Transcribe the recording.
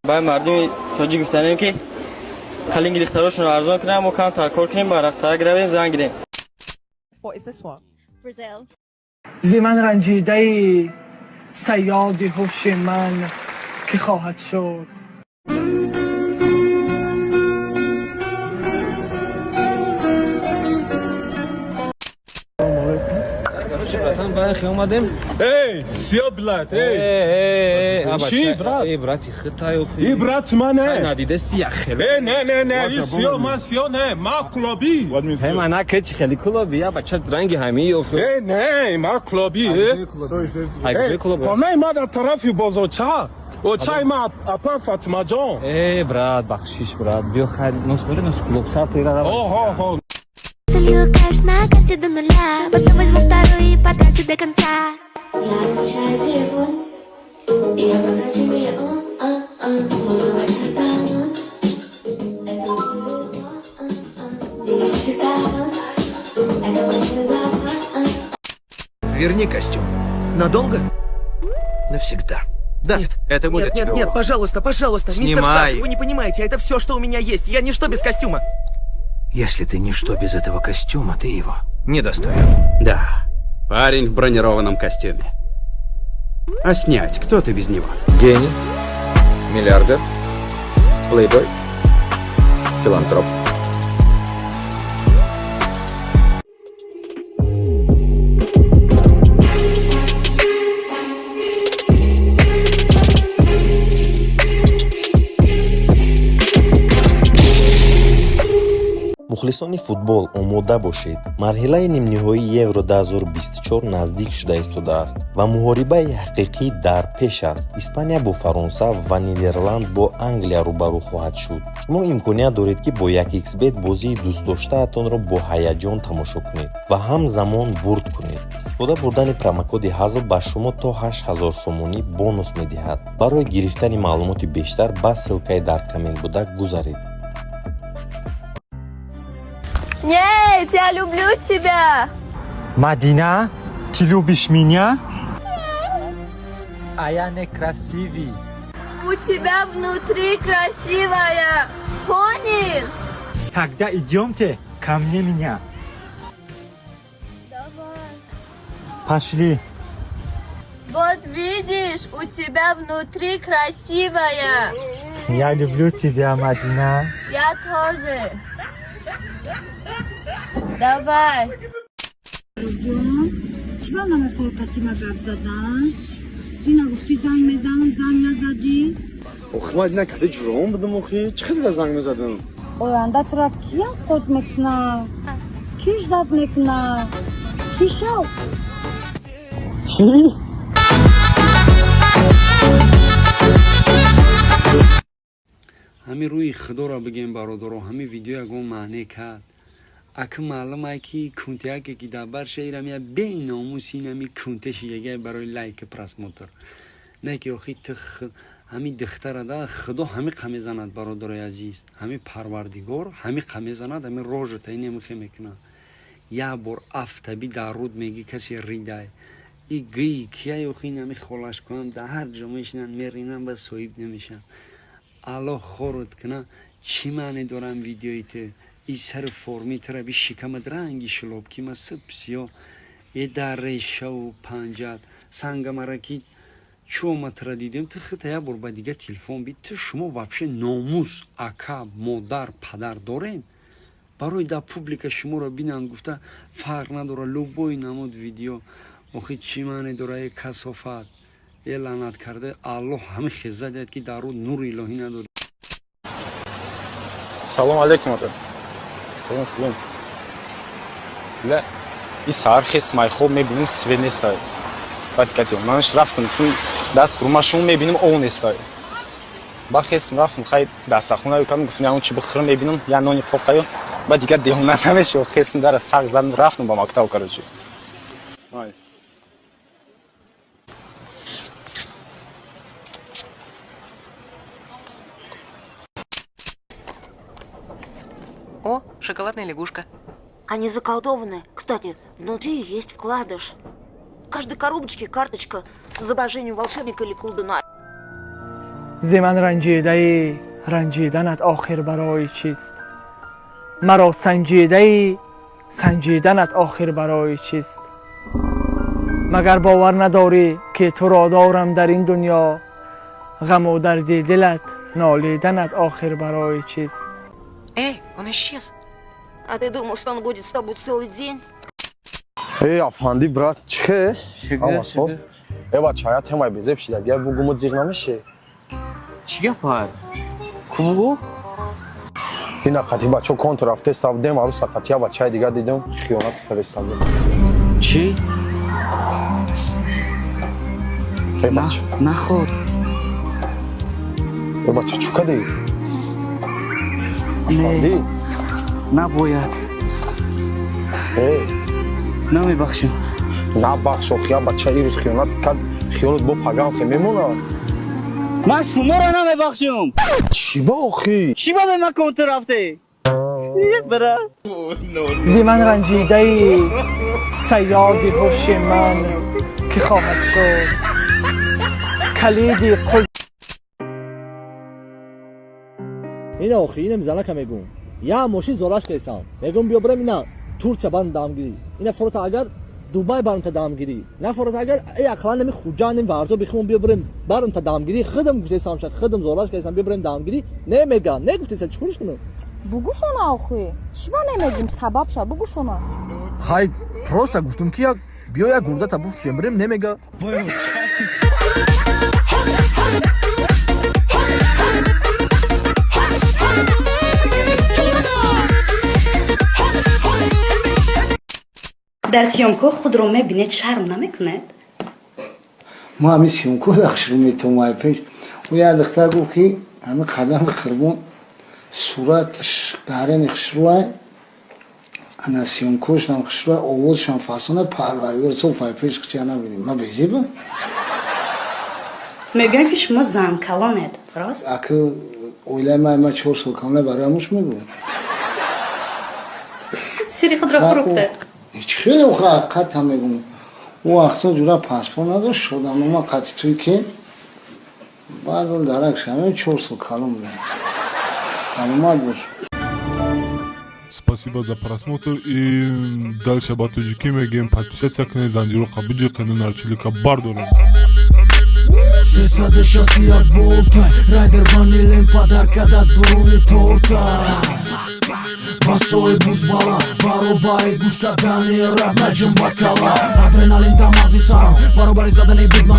Бай мардуми тоҷик гуфтанем, ки қалинги духтарошонро арзон кунем, мо камтар кор кунем, барақтара гиравем, зан гирем. What is this one? Brazil. Зи ман ранҷидаи саёди ҳуши ман ки хоҳад шуд. Братан, баъхе омадем. Эй, сиё, блядь, эй! Чӣ, брат? Эй, брати, хитай. И брат ман не. Надидести як хеле. Эй, не, не, не, и сиё, ман сиё не, ма клоби. Эй, мана ки чи хеле клуби, я бача ранги ҳами охи. Эй, не, ма клоби, э. Ай, клуб. Хонаи ма дар тарафи бозорча. Очаи ма апа Фатимаҷон. Эй, брат, бахшиш, брат. Биё хайр, нос дори, нос клуб сар тира. Оҳо, ҳо. Солью кэш на карте до нуля. Потом возьму вторую и потрачу до конца. Я отключаю телефон, и я потрачу миллион, а, а. Мой мрачный талон. Это мне повезло, а, а. Деньги с всех сторон. Это мой завтра, а. Верни костюм. Надолго? Навсегда. Да, Нет. это будет Нет, нет, тебе нет, урок. Пожалуйста, пожалуйста, мистер Снимай. Старк, вы не понимаете, это все, что у меня есть. Я ничто без костюма. Если ты ничто без этого костюма, ты его не достоин. Да, парень в бронированном костюме. А снять, кто ты без него? Гений, миллиардер, плейбой, филантроп. Мухлисони футбол, омода бошед. Марҳилаи нимниҳоии Евро 2024 наздик шуда истодааст ва муҳорибаи ҳақиқӣ дар пеш аст. Испания бо Фаронса ва Нидерланд бо Англия рӯбарӯ хоҳад шуд. Шумо имконият доред, ки бо 1xBet бозии дӯстдоштаатонро бо ҳаяҷон тамошо кунед ва ҳамзамон бурд кунед. Истифода бурдани промокоди ҳазл ба шумо то 8000 сомонӣ бонус медиҳад. Барои гирифтани маълумоти бештар ба ссылкаи дар коммент буда гузаред. Нет, я люблю тебя. Мадина, ты любишь меня? А я не красивый. У тебя внутри красивая. Понял? Тогда идемте ко мне меня. Давай. Пошли. Вот видишь, у тебя внутри красивая. Я люблю тебя, Мадина. Я тоже. Давай. Ҷон, чӣ ба намехоҳӣ қатима гап задан? Дина гуфтӣ занг мезанам, занг назадӣ. Охи, ман накарда ҷуром будам, охи чӣ қадар занг мезадам. Оянда тура кӣ обход мекуна? Кӣ ждать мекуна? Кӣ шав? Чӣ? Ҳамин рӯи худоро бигем, бародаро, ҳамин видео ягон маъне кард? Ака, маълумае, ки кунтияке, ки дар бар шаирам я беномус, инами кунте шидагай барои лайк, просмотр. Не ки охи ту ҳамин духтара да худо ҳамиқа мезанад, бародарои азиз, ҳамин парвардигор ҳамиқа мезанад, ҳамин рожата инемихе мекунад. Як бор афтаби дар руд меги касе ридай и гӯи кияй. Охи, инами холаш кунам, дар ҳар ҷо мешинанд, меринанд, ба соҳиб намешаванд. Аллоҳ хорот куна. Чӣ маъне дорам видеои ту? И сари форми тура би, шикамат ранги шилобки ма сиб сиё е, дар решаву панҷат сангамараки. Чӯ ма тура дидем, ту хита як бор ба дига телефон би. Ту шумо вообще номус, ака, модар, падар дорем? Барои дар публика шуморо бинанд гуфта, фарқ надора, любой намуд видео. Охи, чӣ маъне дора? Е касофат, е лаънат карда, Аллоҳ ҳамин хеза диҳад, ки дар рӯ нури илоҳӣ надорӣ. Салом алейкум, ата. Салом, хулом. Ла, и саҳар хестм, ай хоб мебинем, свет нестай. Баъд кати манаш рафтам, ту даст румашон мебинем, ов нестай. Ба хестм, рафтам, хай дастархона кам гуфтам, ягон чи бихӯрам, мебинам, я нони қоқаю. Баъд дигар деҳона намешо, хестм, дара сақ задам, рафтам ба мактаб, короче. Ай. О, шоколадная лягушка. Они заколдованы. Кстати, внутри есть вкладыш. В каждой коробочке карточка с изображением волшебника или колдуна. Зи ман ранҷидаӣ, ранҷиданат охир барои чист? Маро санҷидаӣ, санҷиданат охир барои чист? Магар бовар надорӣ, ки туро дорам дар ин дунё? Ғаму дарди дилат нолиданат охир барои чист? Эй, он исчез. А ты думал, что он будет с тобой целый день? Эй, афанди, брат, чихе? Амасоз. Э, бача, я темай безеб шида. Бия бугуму зиғ намеши. Чӣ гапа? Ку бугу? Дина қати бачо контр рафте савдем, аруса қати я бачаи дига дидем, хиёнат кардестам. Чӣ? Э, бача. Наход. Э, бача, чӯ кади? Афанди. Набояд. Э. Намебахшам. Набахш, охи, я бача ирӯз хиёнат кард, хиёнат бо пагам хе мемонад. Ман шуморо намебахшам. Чӣ ба охи? Чӣ ба бе ман контр рафте? Бра. Зи ман ранҷидаӣ, саёди ҳуши ман, ки хоҳад шуд калиди қул. Ина охи, ина мизанака мегум. Я мошин зораш кесам. Мегум, биё бирем, ина Турча барм дамгирӣ. Ина форота агар Дубай барм та дамгирӣ. На форота агар э ақаллан нами Хуҷанд, нами Варзо бихимон, биё бирем барм та дамгирӣ. Худам гуфтесам ша, худам зораш кесам, биё бирем дамгирӣ. Не мега, не гуфтеса, чӣ кориш кунам? Бугӯшона охи. Чӣ ба намегим, сабабша бугӯшона. Хай, просто гуфтум, ки як биё, як гурдата буфурӯшем, бирем, немега. Дар съёмка худро мебинед, шарм намекунед? Ма ҳамин съёмка дахшру метавонам пеш. Ӯ як духтар гуфт, ки ҳамин қадами қурбон суратш гарени хушрӯай, ана съёмкошам хушрӯай, овозшам фасона, парвардигор софай пеш хича набинем. Ма безеба. Мегӯям, ки шумо занкалонед, рост? Аки оилаи ма 4 сол камла, барои ҳамуш мегӯям. Сири худро фурӯхтед. Хеле охи ҳақиқатам мегӯм. Ӯ вақто ҷура паспорт надошт, шодамнома қати туй ки баъд он дарак шаме 4 сол калон будам. Саломат бош. Спасибо за просмотр и дальше ба тоҷикӣ мегӯем: подписаться кунед, занҷироқа биҷиқену нарчилика бардорем. 361 волта райдер ванилем падаркада дуруни торта басои бузбала баробари гӯш кардани раб наҷум бакала адреналин дамази сарам баробари задани бигма.